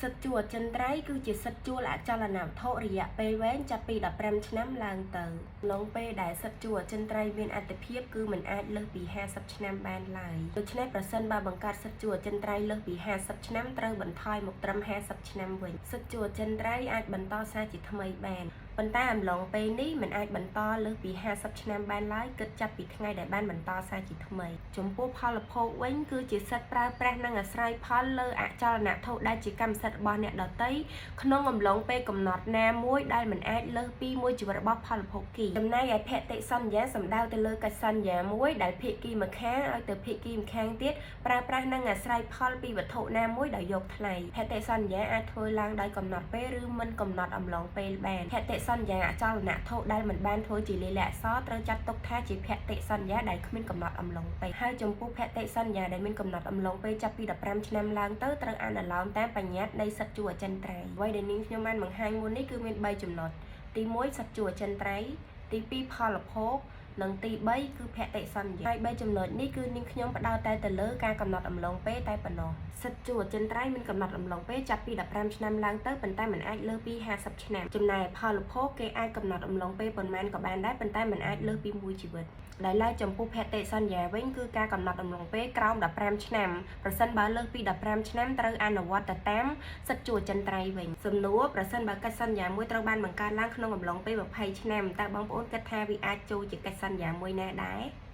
សិទ្ធិជួលអចិន្ត្រៃយ៍គឺជាសិទ្ធិជួលអចលនវត្ថុរយៈពេលវែងចាប់ពី15ឆ្នាំឡើងទៅក្នុងពេលដែលសិទ្ធិជួលអចិន្ត្រៃយ៍មានអត្ថភាពគឺមិនអាចលើសពី50ឆ្នាំបានឡើយដូច្នេះប្រសិនបើបង្កើតសិទ្ធិជួលអចិន្ត្រៃយ៍លើសពី50ឆ្នាំត្រូវបន្ថយមកត្រឹម50ឆ្នាំវិញសិទ្ធិជួលអចិន្ត្រៃយ៍អាចបន្តសារជាថ្មីបានប៉ុន្តែអំឡុងពេលនេះមិនអាចបន្តលើសពី50ឆ្នាំបានឡើយគិតចាប់ពីថ្ងៃដែលបានបន្តសារជាថ្មីចំពោះផលភោគវិញគឺជាសិទ្ធិប្រើប្រាស់និងអាស្រ័យផលលើអចលនវត្ថុដែលជាកម្មសិទ្ធិរបស់អ្នកដទៃក្នុងអំឡុងពេលកំណត់ណាមួយដែលមិនអាចលើសពីមួយជីវិតរបស់ផលភោគីចំណែកឯភតិសន្យាសំដៅទៅលើកិច្ចសន្យាមួយដែលភាគីម្ខាងឲ្យទៅភាគីម្ខាងទៀតប្រើប្រាស់និងអាស្រ័យផលពីវត្ថុណាមួយដោយយកថ្លៃភតិសន្យាអាចធ្វើឡើងដោយកំណត់ពេលឬមិនកំណត់អំឡុងពេលបានភតិសន្យាអចលនវត្ថុដែលមិនបានធ្វើជាលាយលក្ខណ៍អក្សរត្រូវចាត់ទុកថាជាភតិសន្យាដែលគ្មានកំណត់អំឡុងពេលហើយចំពោះភតិសន្យាដែលមានកំណត់អំឡុងពេលចាប់ពី15ឆ្នាំឡើងទៅត្រូវអនុលោមតាមបញ្ញត្តិនៃសិទ្ធិជួលអចិន្ត្រៃយ៍អ្វីដែលនាងខ្ញុំបានបង្ហាញមុននេះគឺមាន3ចំណុចទី1សិទ្ធិជួលអចិន្ត្រៃយ៍ទី2ផលភោគនិងទី3គឺភតិសន្យាហើយ3ចំណុចនេះគឺនាងខ្ញុំផ្ដោតតែទៅលើការកំណត់អំឡុងពេលតែប៉ុណ្ណោះសិទ្ធិជួលអចិន្ត្រៃយ៍មានកំណត់អំឡុងពេលចាប់ពី15ឆ្នាំឡើងទៅប៉ុន្តែមិនអាចលើសពី50ឆ្នាំចំណែកផលភោគគេអាចកំណត់អំឡុងពេលប៉ុន្មានក៏បានដែរប៉ុន្តែមិនអាចលើសពីមួយជីវិតដោយឡែកចំពោះភតិសន្យាវិញគឺការកំណត់អំឡុងពេលក្រោម15ឆ្នាំប្រសិនបើលើសពី15ឆ្នាំត្រូវអនុវត្តទៅតាមសិទ្ធិជួលអចិន្ត្រៃយ៍វិញសំណួរប្រសិនបើកិច្ចសន្យាមួយត្រូវបានបង្កើតឡើងក្នុងអំឡុងពេល20ឆ្នាំតើបងប្អូនគិតថាវាអាចចូលជាកិច្ចសន្យាមួយណាដែរ។